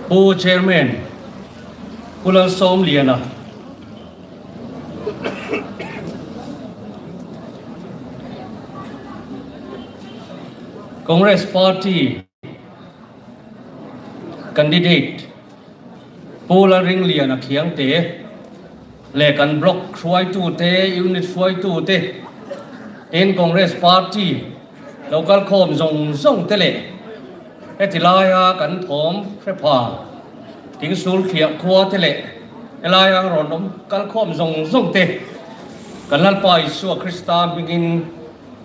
Pu Chairman, Pu Lalsawmliana, Congress Party Candidate Pu Lalringliana Khiangte leh kan Block hruaitute, Unit hruaitute, tin Congress Party lo kalkhawm zawng zawng te leh heti laia kan thawm hre pha Thingsul thliah khua te leh helaia rawn awm kalkhawm zawng zawng te kan Lalpa Isua Krista hmingin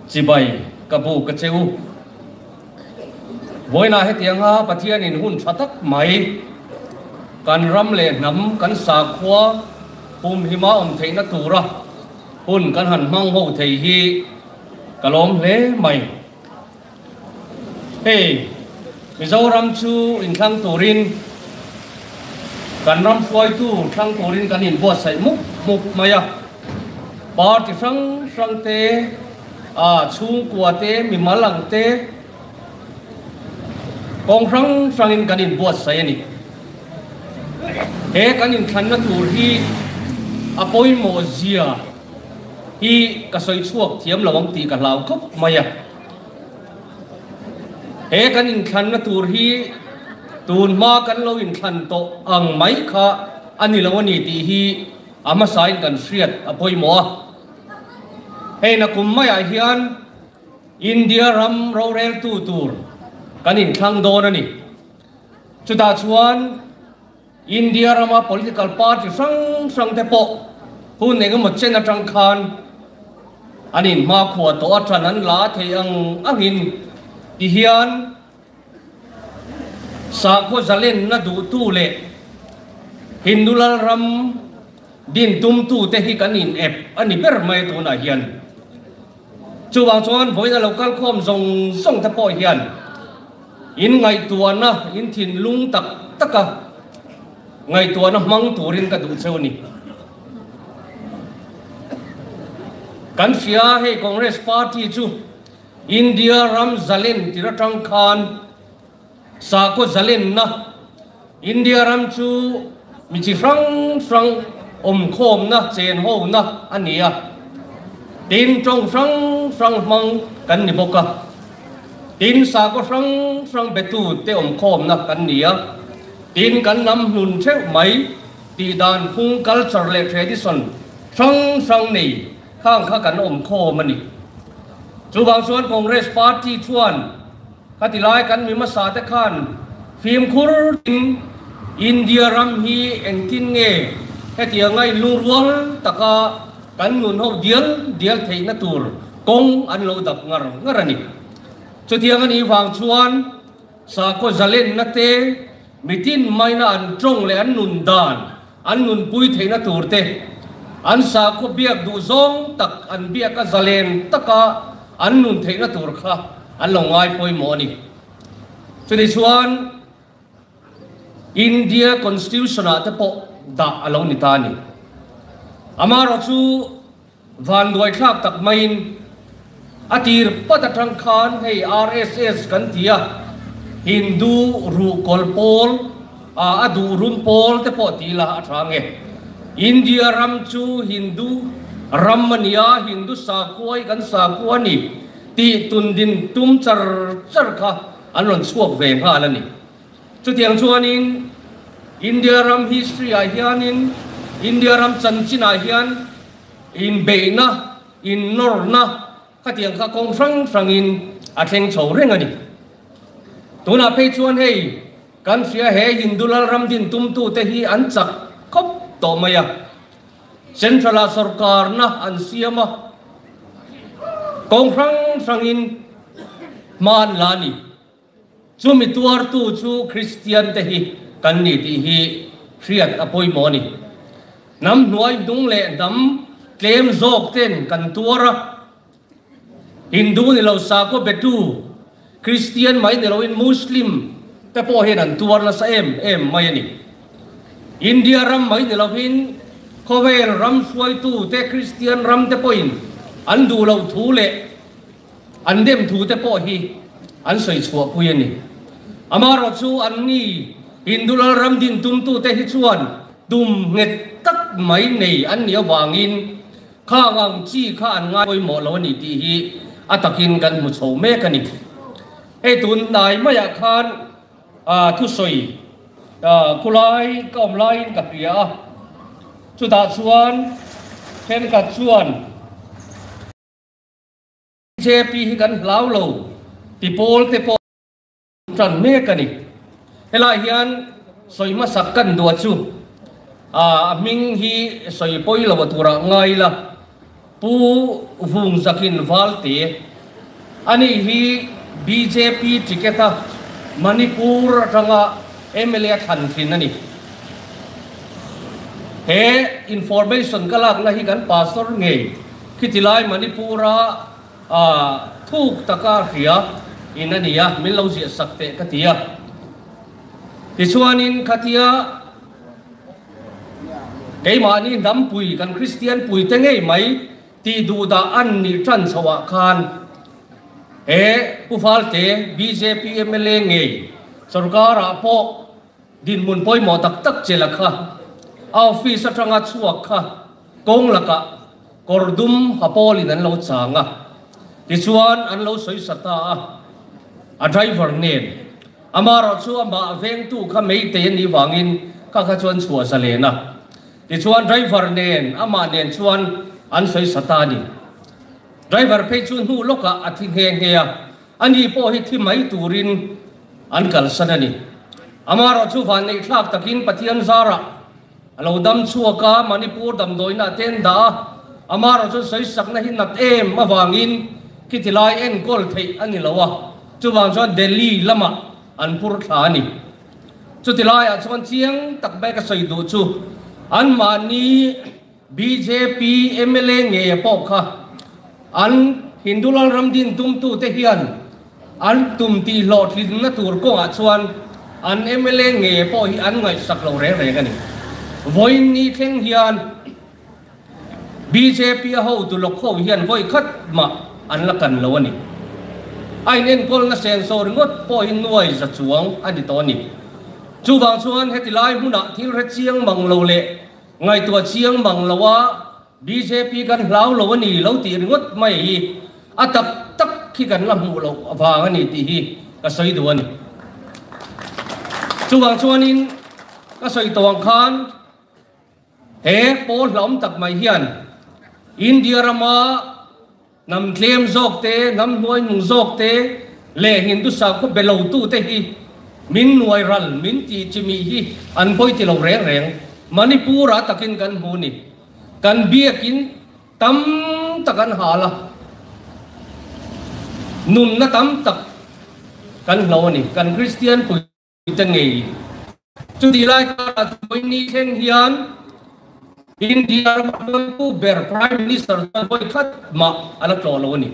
chibai ka bu ka che u. Vawiinah hetianga Pathianin hun tha tak mai kan ram leh hnam kan sakhua pumhlima awm theihna tura hun kan han hmang ho thei hi Ka lawm hle mai. Hei, Mizoram chu inthlang turin kan ram hruaitu thlang turin kan inbuatsaih mup mup mai a. Party hrang hrang te, ah chhungkua te, mimal ang te, kawng hrang hrangin kan inbuatsaih a ni. He kan inthlanna tur hi a pawimawh zia. Hi ka sawi chhuak thiam lo ang tih ka hlau khawp mai a. He kan inthlanna tur hi tun hma kan lo inthlan tawh ang mai kha a ni lo a ni tih hi a hmasain kan hriat a pawimawh a. Hei nakum maiah hian India ram roreltu tur kan inthlang dawn a ni. Chutah chuan. India rama political party hrang hrang te pawh hun eng emaw chen atang khan an inhmakhua tawh a, tan an la thei ang angin ti hian sakhaw zalenna duhtu leh Hindu lalram din tumtu te hi kan in ep a ni ber mai tunah hian. Chuvang chuan vawiin a lo kalkhawm zawng zawng te pawh hian In ngaihtuahna, in thinlung tak taka ngaihtuahna hmang turin ka duh cheu a ni. Kan hria hei Congress Party chu India ram zalen tir atang khan sakhaw zalenna, India ram chu mi chi hrang hrang awmkhawmna, chenhona a ni a, tin tawng hrang hrang hmang kan ni bawk a, tin sakhaw hrang hrang betu te awmkhawmna kan ni a, tin kan hnam hlun theuh mai tih dan phung culture leh tradition hrang hrang nei khang kha kan awmkhawm a ni. Chuvang chuan Congress Party chuan Khati lai kan mi hmasa te khan fimkhur in India ram hi engtin nge hetianga inlungrual taka kan nun ho dial dial theihna tur kawng an lo dap ngar ngar a ni. Chutiang a nih vang chuan sakhaw zalenna te mitin maina an tawng leh an nun dan an nunpui theihna tur te, an sakhaw biak duh zawng tak an biak a zalen taka an nun theihna tur kha an lo ngai pawimawh a ni. Chutih chuan India Constitution ah te pawh dah a lo ni ta a ni. Amaherawhchu Vanduai thlak tak maiin a tir pat atang khan hei RSS kan ti a, Hindu ruhkawl pawl a a duh rum pawl te pawh ti la a tha nge. India ram chu Hindu ram a nia, Hindu sakhua hi kan sakhua a ni tih tundin tum char char kha an rawn chhuak ve nghal a ni. Chutiang chuanin India ram history ah hianin India ram chanchin ah hian inbeihna, innawrna khatiang kha kawng hrang hrangin a thleng chho reng a ni. Tunah phei chuan hei kan hria he Hindu Lalram din tumtute hi an chak khawp tawh mai a. Central ah sawrkarna an siam a, kawng hrang hrangin hma an la a ni. Chumi tuartu chu Kristian te hi kan ni tih hi hriat a pawimawh a ni. Hnam hnuai hnung leh hnam tlem zawk ten kan tuar a, Hindu ni lo sakhaw betu Kristian mai ni loin Muslim te pawh hian an tuar nasa em em mai a ni. India ram mai ni loin khawvel ram hruaitu te Kristian ram te pawhin an duh loh thu leh An dem thu te pawh hi an sawi chhuah pui a ni. Amaherawhchu an ni. Hindu lal ram din tumtute hi chuan tum nghet tak mai nei an nih avangin khang ang chi kha an ngai pawimawh lo a ni tih hi a takin kan hmu chho mek a ni. Hei tun hnai maiah khan thusawi khulai ka awm laiin ka hria a, chutah chuan thenkhat chuan, Bjp hi kan hlau lo ti pawl te pawh tan mek a ni. Helai hian sawi hmasak kan duah chu a hming hi sawi pawi lo a turah ngai ila Pu Vungzakin Valte ani hi bjp ticket a Manipur atanga mla thlan thin a ni. He information ka lakna hi kan pastor ngei Khitilai Manipur-a thuk taka hria in a ni a, min lo ziah sak teh ka ti a. Tichuanin khatia keimahni hnampui kan Kristian puite ngei mai tih duhdah an nih tan chhoah khan he Pu Valte bjp mla ngei sorkarah pawh dinhmun pawimawh tak tak chela kha a office atanga chhuak kha Kawng lakah kawr dum ha pawlin an lo chang a, tichuan an lo sawi sa ta a, a driver nen. Amaherawh chu amah vengtu kha meitei a nih vangin kha kha chuan chhuah zalen a, tichuan driver nen amah nen chuan an sawi sa ta a ni. Driver phei chu hnu lawkah a thi nghe nghe a, ani pawh hi thi mai turin an kalsan a ni. Amaherawh chu vanneih thlak takin Pathian zarah A lo dam chhuak a, Manipur damdawiinah te an dah a, amaherawh chuan sawisakna hi nat em avangin khiti lai enkawl theih a ni lo a, chuvang chuan Delhi lamah an phur thla a ni. Chuti laiah chuan chiang tak mai ka sawi duh chu anmahni bjp mla ngeia pawh kha an Hindu Lalram din tumtute hian An tum tih hlawhtlinna tur kawngah chuan an mla nge pawh hi an ngaihsak lo reng reng a ni. Vawiin ni thleng hian bjp a hotu lawk ho hian vawi khat mah an la kan lo a ni. A inenkawlna senso ringawt pawh hi nuai za chuang a ni tawh a ni. Chuvang chuan heti lai hmunah thil hre chiang mang lo leh ngaihtuah chiang mang loa Bjp kan hlau lo a ni lo tih ringawt mai hi a tak tak khi kan la hmuh loh avang a ni tih hi ka sawi duh a ni. Chuvang chuanin ka sawi tawh ang khan he pawl hlauhawm tak mai hian India rama Hnam tlem zawk te, hnam hnuai hnung zawk te leh Hindu sakhaw be lo tu te hi min nuai ral, min tih chimih hi an pawi ti lo reng reng. Manipur ah takin kan hmu ni. Kan biakin tam tak an hal a, nunna tam tak kan hlo a ni. Kan Kristian pui. te ngei. Chutih lai karah chuan ni thleng hian India rama hruaitu ber Prime Minister chuan vawi khat mah a la tlawh lo a ni.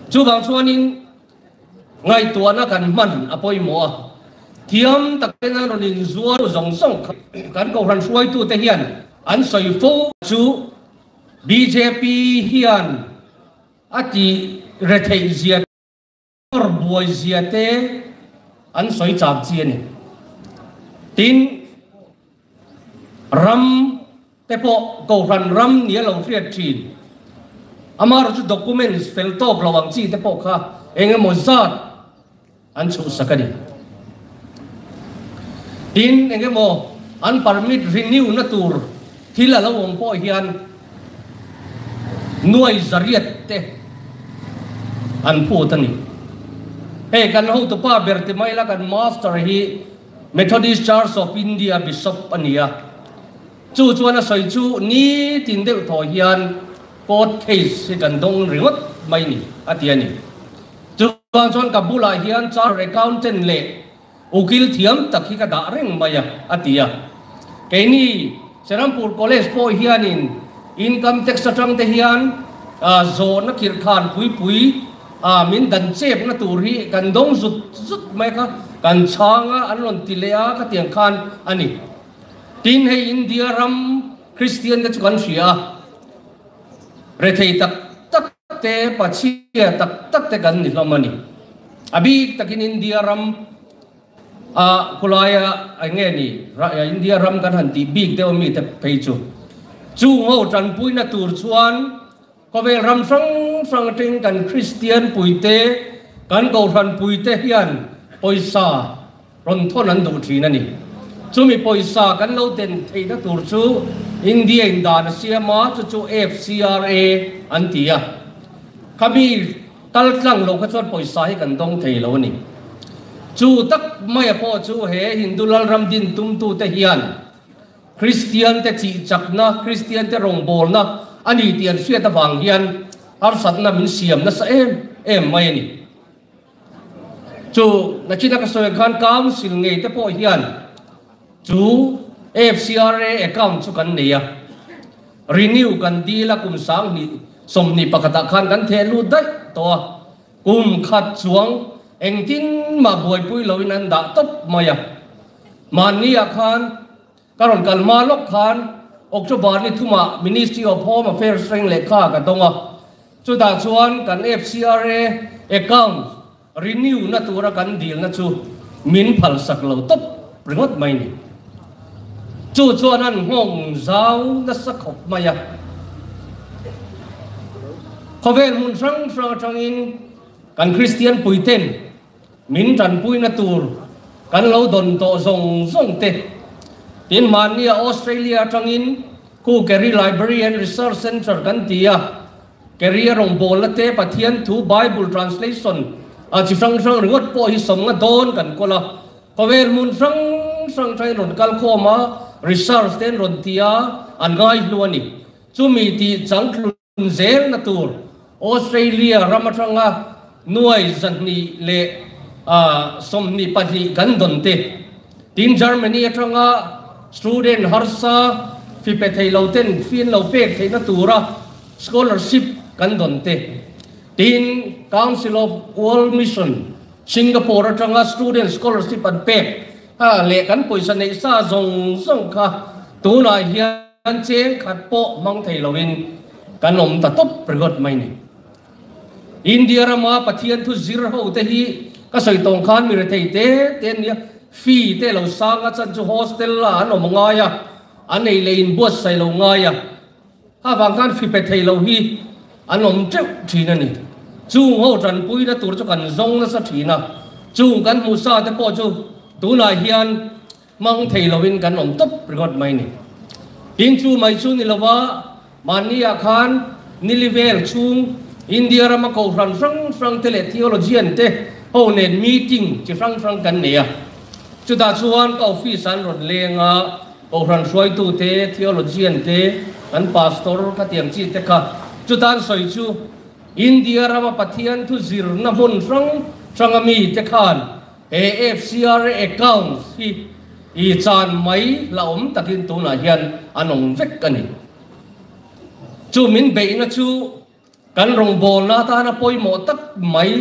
Chuvang chuanin ngaihtuahna kan hman a pawimawh a, thiam takin an rawn inzuar zawng zawng kha kan kohhran hruaitute hian an sawi fo chu bjp hian a tih retheih zia Kawr buai zia te an sawi chak chi a ni. Tin, ram te pawh Kohhran ram nia lo hriat thin. Amaherawh chu documents fel tawk lo ang chi te pawh kha eng emaw zat an chhuhsak a ni. Tin, eng emaw an permit renew na tur thil a lo awm pawh hian nuai zariat te an phut a ni. Hei kan hotupa ber ti mai la kan master hi Methodist Church of India Bishop a ni a, chu chuan a sawi chu nitin deuh thaw hian court case hi kan dawng ringawt mai ni a ti a ni. Chuvang chuan ka bulah hian chartered accountant leh Ukil thiam tak hi ka dah reng mai a, a ti a. Keini Serampur College pawh hianin Income Tax atang te hian zawhna khirhkhan pui pui min dan chepna tur hi kan dawng zut zut mai kha kan chhang a, an rawn ti leh a ka tiang khan a ni. Tin, hei India ram Kristian te chu kan hria a, rethei tak tak te pachhia tak tak te kan ni hlawm a ni. A bik takin India ram A khulaia eng nge ni India ram kan han tih bik deuh ami te phei chu. Chung ho tanpuina tur chuan khawvel ram hrang hrang atangin kan Kristian puite, kan Kohhran puite hian pawisa rawn thawn an duh thin a ni. Chumi pawisa kan lo den theihna tur chu India in dan a siam a, chu chu FCRA an ti a. Khami kal tlang lo kha chuan pawisa hi kan dawng thei lo a ni. Chu tak maia pawh chu he Hindu Lalram din tumtute hian Kristian te chih chakna, Kristian te rawngbawlna a ni tih an hriat avang hian harsatna min siam nasa em em mai a ni. Chu nachina ka sawi ang khan Council ngei te pawh hian chu FCRA account chu kan nei a, renew kan dil a kum 2021 ah khan kan theh lut daih tawh a, kum khat chuang engtin mah buaipui loin an dah tawp mai a. Mahni ah khan ka rawn kal hma lawk khan October ni thumah Ministry of Home Affairs reng lehkha ka dawng a, Chutah chuan kan FCRA account renew na tura kan dilna chu min phalsak lo tawp ringawt mai ni. Chu chuan an nghawng zau nasa khawp mai a. Khawvel hmun hrang hrang atangin kan Kristian puiten min tanpuina tur kan lo dawn tawh zawng zawng te. Tin mahnia Australia atangin Khu Kerry Library and Research Centre kan ti a, Kerry a rawngbawlna te Pathian thu Bible translation a chi hrang hrang ringawt pawh hi sawmnga dawn kan kawl a, khawvel hmun hrang hrang tangin rawn kal khawm a, research te an rawn ti a, an ngaihlu a ni. Chumi tih changtlun Zelna tur Australia ram atanga nuai 222 kan dawn te, tin Germany atanga student harsa fi pe thei lo ten fee an lo pek theihna tura scholarship kan dawn te, tin Council of World Mission Singapore atanga student scholarship an pek leh kan pawisa neih sa zawng zawng kha tunah hian Kan cheng khat pawh hmang thei loin kan awm ta tawp ringawt mai ni. India rama Pathian thu zir ho te hi ka sawi tawng khan mi rethei te te an nia, fee te lo sang a chan chu hostel la an awm ngai a, an ei leh in buatsaih lo ngai a, kha vang khan fee pe thei lo hi an awm teuh thin a ni. Chung ho tanpuina tur chu kan zawng nasa thin a, chung kan hmuh sa te pawh chu tunah hian Hmang thei loin kan awm tawp ringawt mai ni. Tin chu mai chu ni lova mahniah khan nili vel chhung India rama kohhran hrang hrang te leh theologian te ho nen meeting chi hrang hrang kan nei a. Chutah chuan ka office ah an rawn leng a, kohhran hruaitu te, theologian te, kan pastor ka tiang chi te kha chutan sawi chu India rama Pathian thu zirna hmun hrang hranga mi te khan He FCRA accounts hi i chan mai la awm takin tunah hian an awm vek a ni. Chu min beihna chu kan rawngbawlna atana pawimawh tak mai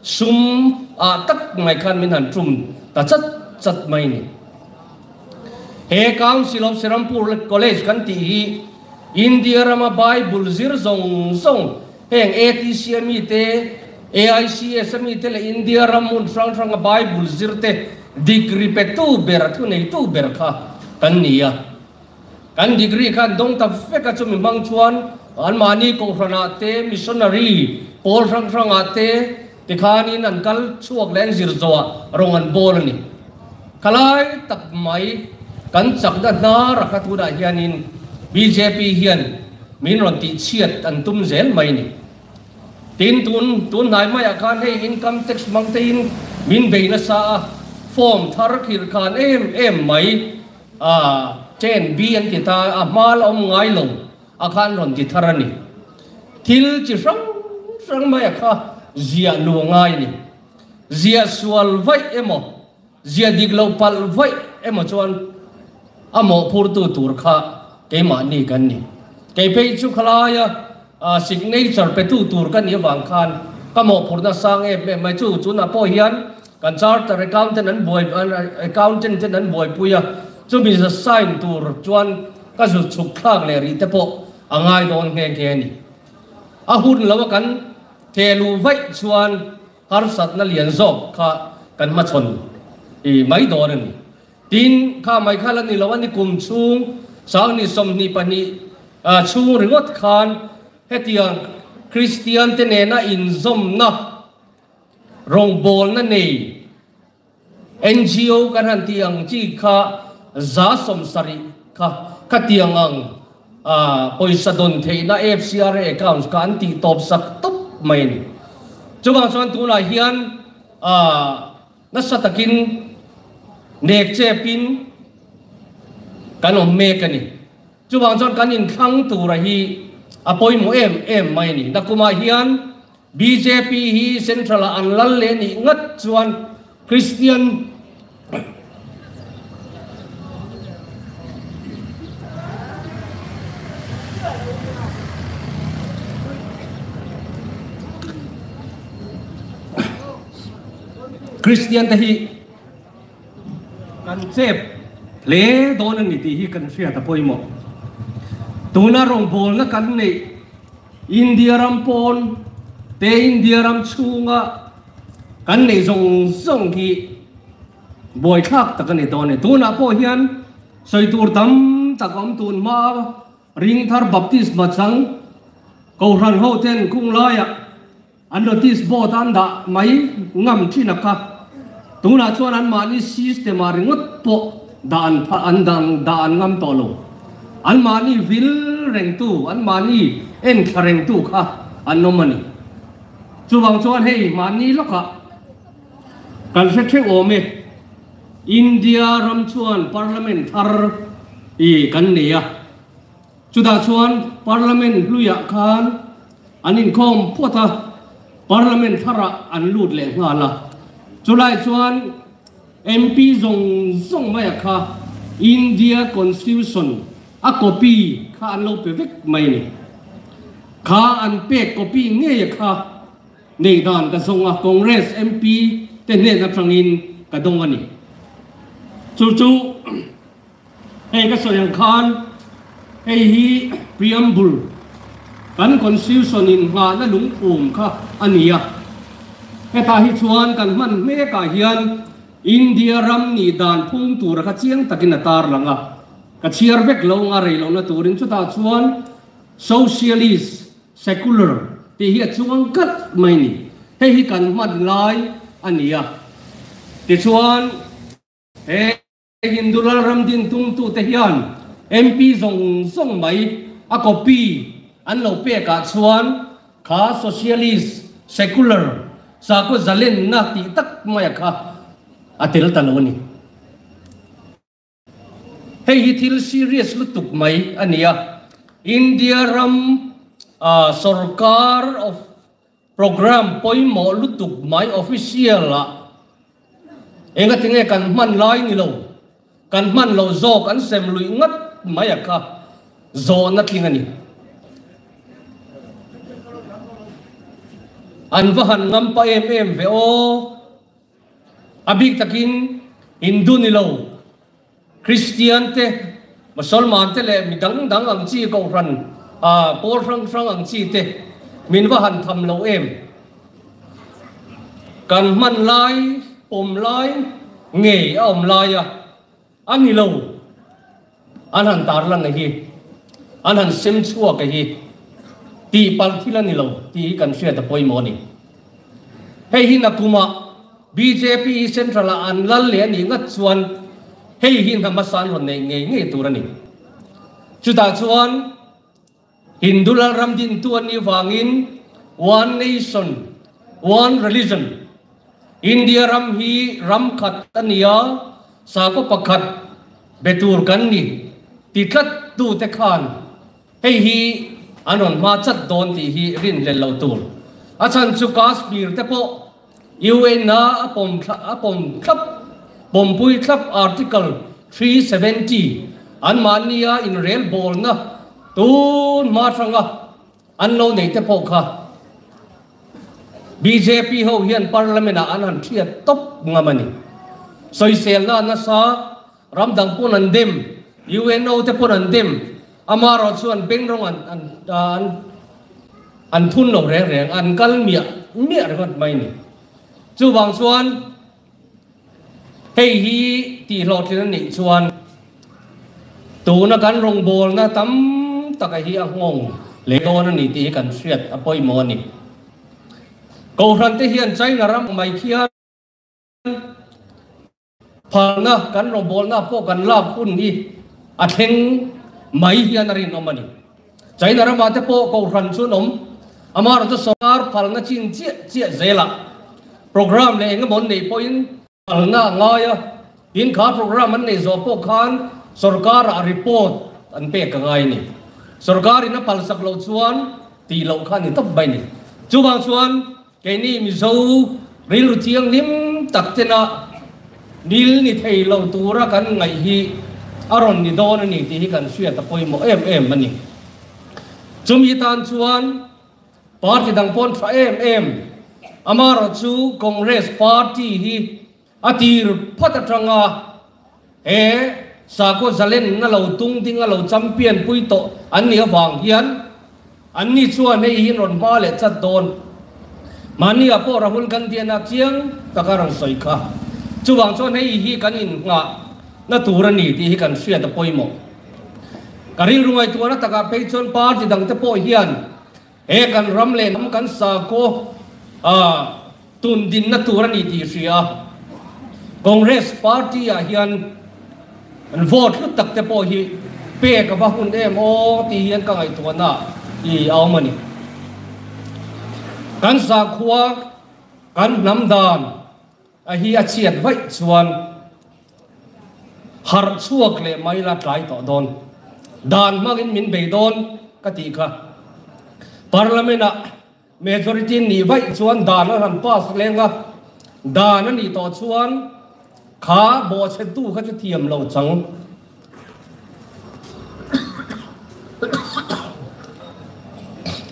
sum ah tak mai khan min han tum ta chat chat mai ni. He Council of Serampur College kan tih hi India rama Bible zir zawng zawng Heng ATC a mite, AICS a mite leh India ram hmun hrang hranga Bible zir te degree petu ber, a thuneitu ber kha kan ni a. Kan degree kha an dawng ta vek a, chumi hmang chuan anmahni kohhranah te, missionary pawl hrang hrangah te tikhanin an kal chhuak leh an zir zawhah rawng an bawl a ni. Khalai tak mai kan chakna hnar a kha tunah hianin bjp hian min rawn tih chhiat an tum zel mai ni. Tin, tun tun hnai maiah khan hei income tax hmang teiin min bei nasa a, form thar khirh khan em em mai a ten B an ti ta a, hma la awm ngai lo a khan rawn ti thar a ni. Thil chi hrang hrang maia kha ziah luh a ngai a ni. Ziah sual vaih emaw, ziah dik lo palh vaih emaw chuan a mawhphurtu tur kha keimahni kan ni. Kei phei chu khalaia signature petu tur ka nih avang khan ka mawhphurhna sang em em mai. Chu chunah pawh hian kan charter accountant an buai accountant ten an buaipui a, chumi sign tur chuan ka zut chhuk thlak leh rih te pawh a ngai dawn nghe nghe a ni. A hun lo a kan He lu vaih chuan harsatna lian zawk kha kan hmachhawn. mai dawn a ni. Tin, kha mai kha la ni lo a ni kum chhung 20 22 chhung ringawt khan hetiang Kristian te nena inzawmna rawngbawlna nei NGO kan han tih ang chi kha 70% kha khatiang ang pawisa dawn theihna FCRA accounts kha an tih tawp sak tawp mai a ni. Chuvang chuan tunah hian nasa takin nek chepin kan awm mek a ni. Chuvang chuan kan inthlang tura hi a pawimawh em em mai a ni. Nakumah hian bjp hi central ah an lal leh nih ngat chuan Christian Christian te hi kan chep hle dawn a ni tih hi kan hriat a pawimawh. Tuna rawngbawlna kan neih India ram pawn te India ram chhunga kan neih zawng zawng hi buaithlak tak a ni dawn a ni. Tunah pawh hian sawi tur tam tak a awm tun hma a, Ringthar Baptist Machang Kohhran ho ten kung laiah An notice board a an dah mai ngam thin a kha. Tunah chuan anmahni system ah ringawt pawh dah an an dah an ngam tawh lo. Anmahni vil rengtu, anmahni en thla rengtu kha an awm a ni. Chuvang chuan hei mahni lawkah kan hre theuh awm e. India ram chuan parliament thar i kan nei a. Chutah chuan Parliament hluiah khan an inkhawm phawt a, Parliament tharah an lut leh nghal a. Chulai chuan MP zawng zawng maia kha India Constitution a copy kha an lo pe vek mai a ni. Kha an pek copy ngeia kha nei dan ka zawng a, Congress MP te hnen atangin ka dawng a ni. Chu chu. Hei ka sawi ang khan hei hi preamble kan constitution in nghahna lungphum kha a ni a. Hetah hi chuan kan hman hmekah hian India ram nih dan phung tura kha chiang takin a tarlang a. Ka chhiar vek lo anga rei lohna turin chutah chuan socialist, secular tih hi a chuang kalh mai a ni. Hei hi kan hman lai a ni a. Tichuan he. Hindu lalram din tumtute hian MP zawng zawng mai a copy an lo pek ah chuan kha socialist, secular, sakhaw zalenna tih tak mai a kha a tel ta lo a ni. Hei hi thil serious lutuk mai a ni a, India ram sorkar of Programme pawimawh lutuk mai official ah engatinge kan hman lai ni lo, kan hman lo zawk an sem luih ngat mai a kha zawhna tling a ni. An va han ngam pa em em ve aw. A bik takin Hindu ni lo. Kristian te, Mosolman te leh mi dang dang ang chi kohhran pawl hrang hrang ang chi te min va han tham lo em? Kan hman lai, pawm lai ngei a awm lai a, a ni lo. An han tarlan a hi, an han sem chhuak a hi, tihpalh thil a ni lo tih hi kan hriat a pawimawh a ni. Hei hi nakumah bjp hi central ah an lal leh a nih ngat chuan hei hi hna hmasa an rawn neih ngei ngei tur a ni. Chutah chuan Hindu lalram dintu an nih vangin One Nation, One Religion, India ram hi ram khat a ni a, sakhaw pakhat be tur kan ni ti tlat tute khan Hei hi an rawn hma chat dawn tih hi rinhlelh lo tur. A chhan chu Kashmir te pawh UN a a pawm a pawm thlap pawmpui thlap Article 370 anmahnia inrelbawlna tun hma hranga an lo nei te pawh kha bjp ho hian Parliament ah an han thiat tawp ngam a ni. Sawiselna nasa Ram dang pawn an dem, UNO te pawn an dem, amarawh chu an beng rawng an an an an thun lo reng reng, an kal miah miah ringawt mai ni. Chuvang chuan Hei hi tihhlawhtlin a nih chuan tuna kan rawngbawlna tam taka hi a nghawng leh dawn a ni tih hi kan hriat a pawimawh a ni. Kohhran te hian China ram mai khian phalna kan rawngbawlna pawh kan lak hun hi a thleng mai hian a rinawm a ni. China ramah te pawh kohhran chu an awm, amaherawhchu sorkar phalna chin chiah chiah zelah programme leh engemaw an neih pawhin phalna a ngai a, tin kha programme an neih zawh pawh khan sorkarah report an pek a ngai a ni. Sorkarin a phalsak loh chuan tih loh kha a ni tawp mai a ni. Chuvang chuan Keini Mizo rilru thianghlim tak tena nil ni thei lo tura kan ngaih hi a rawn ni dawn a ni tih hi kan hriat a pawimawh em em a ni. Chumi tan chuan party dang pawn tha em em, amaherawhchu Congress party hi A tir phawt atanga he sakhaw zalenna lo tung ding a lo champion pui tawh an nih avang hian anni chuan hei hi an rawn hma leh chat dawn. Mahni ah pawh Rahul Gandhi an a chiang tak a rawn sawi kha. Chuvang chuan hei hi kan innghah na tur a ni tih hi kan hriat a pawimawh. Ka rilru ngaihtuahna takah phei chuan party dangte pawh hian he kan ram leh hnam kan sakhaw ah Tun dinna tur a ni tih hria a, Congress party ah hian an vote hlut tak te pawh hi pek a va hun em aw tih hian ka ngaihtuahna i a awm a ni. Kan sakhua, kan hnam dan a hi a chhiat vaih chuan harh chhuak leh mai la tlai tawh dawn. Dan hmangin min bei dawn ka tih kha. Parliament ah Majority nih vaih chuan dan a han pass leng a, dan a nih tawh chuan kha bawhchhetu kha chu thiam lo chang.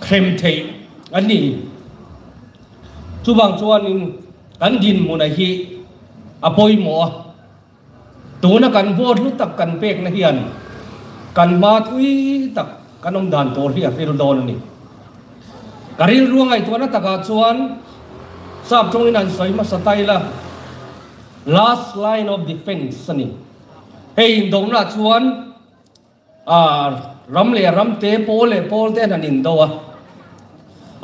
Hrem theih a ni. Chuvang chuanin kan dinhmuna hi a pawimawh a. Tuna kan vote hlu tak kan pekna hian kan hma thui tak kan awm dan tur hi a hril dawn a ni. Ka rilru a ngaihtuahna takah chuan sap tawngin an sawi hmasa ta ila, last line of defence a ni. Hei indona chuan Ram leh ram te, pawl leh pawl te an indo a,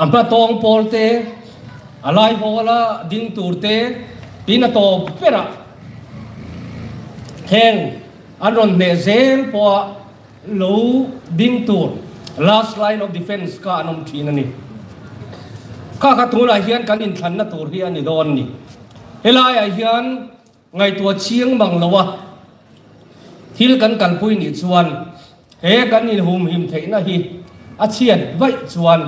a hma tawng pawl te, a lai hawla ding tur te tin a tawp berah heng an rawn hneh zel pawha lo ding tur last line of defence kha an awm thin a ni. Kha kha tunah hian kan inthlanna tur hi a ni dawn a ni. Helaiah hian Ngaihtuah chiang mang lo a, thil kan kalpui nih chuan he kan inhumhim theihna hi a chhiat vaih chuan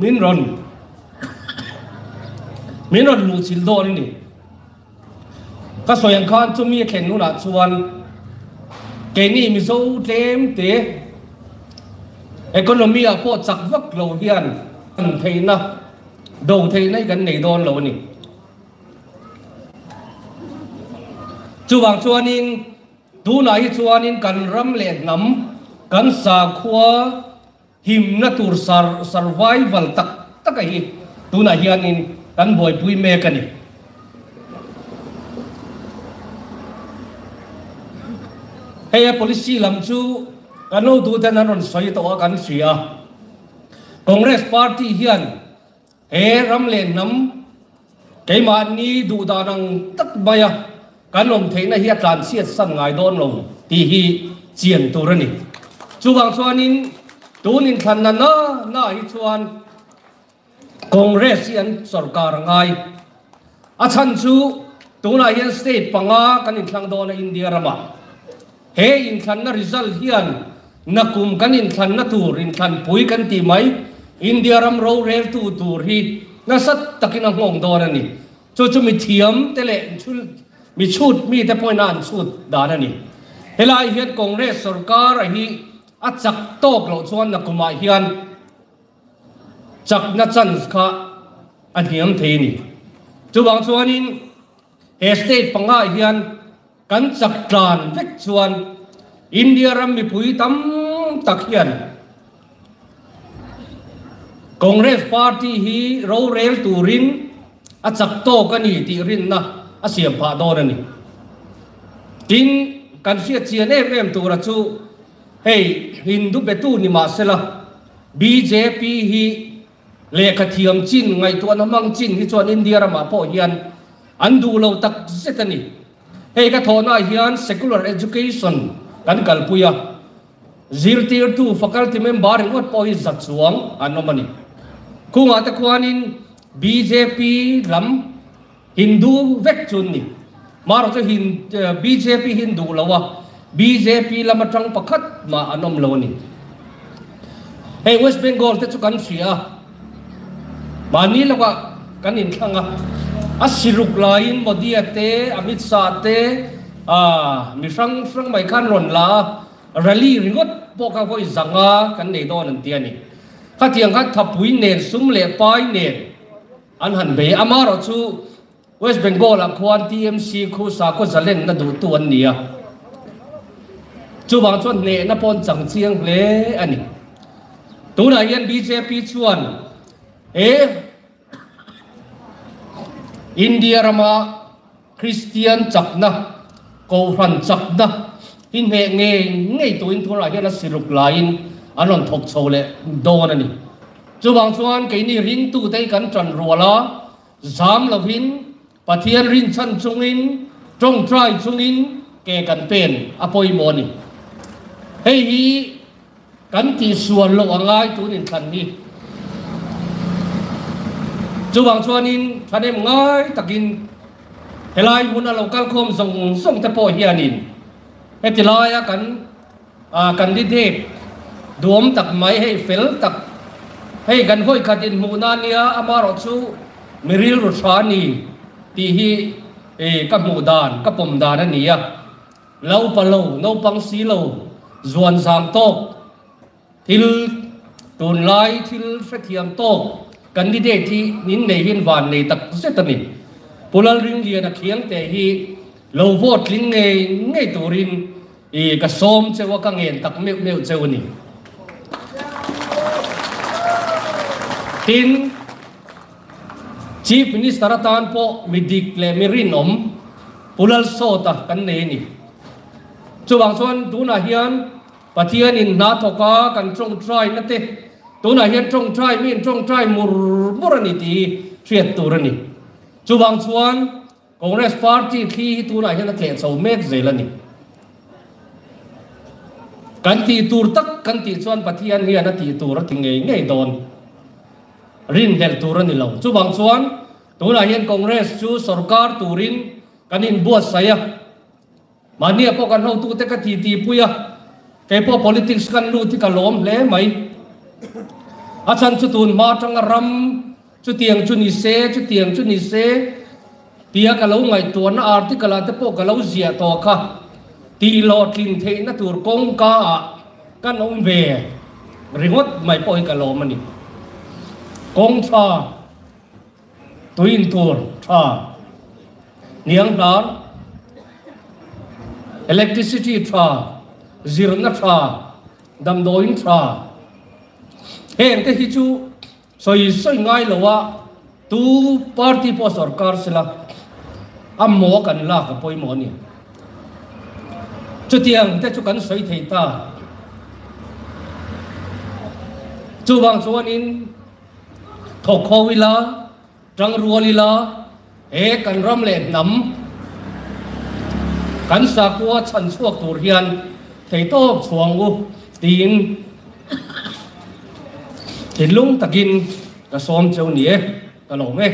min rawn min rawn luhchilh dawn a ni. Ka sawi ang khan chumi a thlen hunah chuan keini Mizo tlem te economy ah pawh chak vak lo hian theihna do theihna hi kan nei dawn lo a ni. Chuvang chuanin tunah hi chuanin kan ram leh hnam, kan sakhua himna tur survival tak taka hi tunah hianin kan buaipui mek a ni. Hei a policy lam chu kan hotuten an rawn sawi tawh a kan hria. Congress party hian He ram leh hnam keimahni duh dan ang tak maia kan awm theihna hi a tlanchhiat san ngai dawn lo tih hi chian tur a ni. Chuvang chuanin tun inthlanna na na hi chuan Congress hi an sorkar a ngai. A chhan chu tunah hian state panga kan inthlang dawn a India ramah. He inthlanna result hian nakum kan inthlanna tur inthlanpui kan tih mai, India ram roreltu tur hi nasa takin a nghawng dawn a ni. Chu chu mi thiam te leh mi chhut mite pawhin a an chhut dan a ni. Helai hian Congress sorkar a hi a chak tawk loh chuan nakumah hian chakna chance kha a hniam thei a ni. Chuvang chuanin he state pangah hian Kan chak tlan vek chuan India ram mipui tam tak hian Congress party hi rorel turin a chak tawk a ni tih rinna a siam phah dawn a ni. Tin, kan hriat chian em em tura chu hei Hindu betu ni mahsela bjp hi lehkha thiam chin, ngaihtuahna hmang chin hi chuan India ramah pawh hian an duh lo tak zet a ni. Hei ka thawhnaah hian secular education kan kalpui a, zirtirtu faculty member ringawt pawh hi za chuang an awm a ni. Khungah te khuanin bjp lam Hindu vek chu an ni. Marawh chu bjp hi an duh lo a, bjp lam atang pakhat mah an awm lo a ni. Hei West Bengal te chu kan hria a, mahni lawkah kan inthlang a, a siruk laiin Modi-a te, Amit Shah te, mi hrang hrang mai khan rawn la a, rally ringawt pawh kha vawi zanga kan nei dawn an ti a ni. Khatiang khan thapui nen, sum leh pai nen an han bei a, amaherawh chu West Bengal ah khuan TMC khu sakhaw zalenna duhtu an ni a, chuvang chuan hnehna pawh an chang chiang hle a ni. Tunah hian bjp chuan he India rama Kristian chakna, Kohhran chakna hi hneh ngei ngei turin tunah hian a siruk laiin an rawn thawk chho leh dawn a ni. Chuvang chuan keini ringtute hi kan tan rual a, Zam lovin, Pathian rinchhan chungin, tawngtai chungin ke kan pen a pawimawh a ni. Hei hi kan tihsual loh a ngai tun inthlan hi. Chuvang chuanin thahnem ngai takin helai hmuna lo kalkhawm zawng zawng te pawh hianin heti laia kan Candidate duam tak mai hei fel tak hei kan vawi khat inhmuhna ania amarawh chu mi rilru tha a ni tih hi ka hmuh dan ka pawm dan a ni a, la upa lo naupang si lo zuan zang tawk thil tunlai thil hrethiam tawk candidate hi min nei hian van nei tak zet a ni. Pu Lalringliana Khiangte hi lo vote tling ngei ngei turin I ka sawm cheu a, ka ngen tak meuh meuh cheu a ni. Tin, Chief Minister atan pawh mi dik leh mi rinawm Pu Lalsawta kan nei a ni. Chuvang chuan tunah hian Pathianin hna thawk a kan tawngtaina te, tunah hian tawngtai miin tawngtai mur mur a ni tih hi hriat tur a ni. Chuvang chuan Congress party thli hi tunah hian a tleh chho mek zel a ni. Kan tih tur tak kan tih chuan Pathian hian a tih tur a ti ngei ngei dawn. Rinhlelh tur a ni lo. Chuvang chuan tunah hian Congress chu sorkar turin kan inbuatsaih a. Mahnia pawh kan hotute ka titi pui a, kei pawh politics kan lut hi ka lawm hle mai. A chhan chu tun hma atanga ram chutiang chu ni se, chutiang chu ni se tia ka lo ngaihtuahna article ah te pawh ka lo ziah tawh kha tih hlawhtlin theihna tur kawngka ah kan awm ve ringawt mai pawh hi ka lawm a ni. Kawng tha. Tui in tur tha, hniang hnar, electricity tha, zirna tha, damdawiin tha, heng te hi chu sawi sawi ngai lo a tu party pawh sorkar sela a maw kan lak a pawimawh a ni. Chutiang te chu kan sawi thei ta. Chuvang chuanin. Thawk kho ila, tang rual ila, he kan ram leh hnam kan sakhua chhan chhuak tur hian theitawp chhuang u tiin thinlung takin ka sawm cheu ni e, ka lawm e.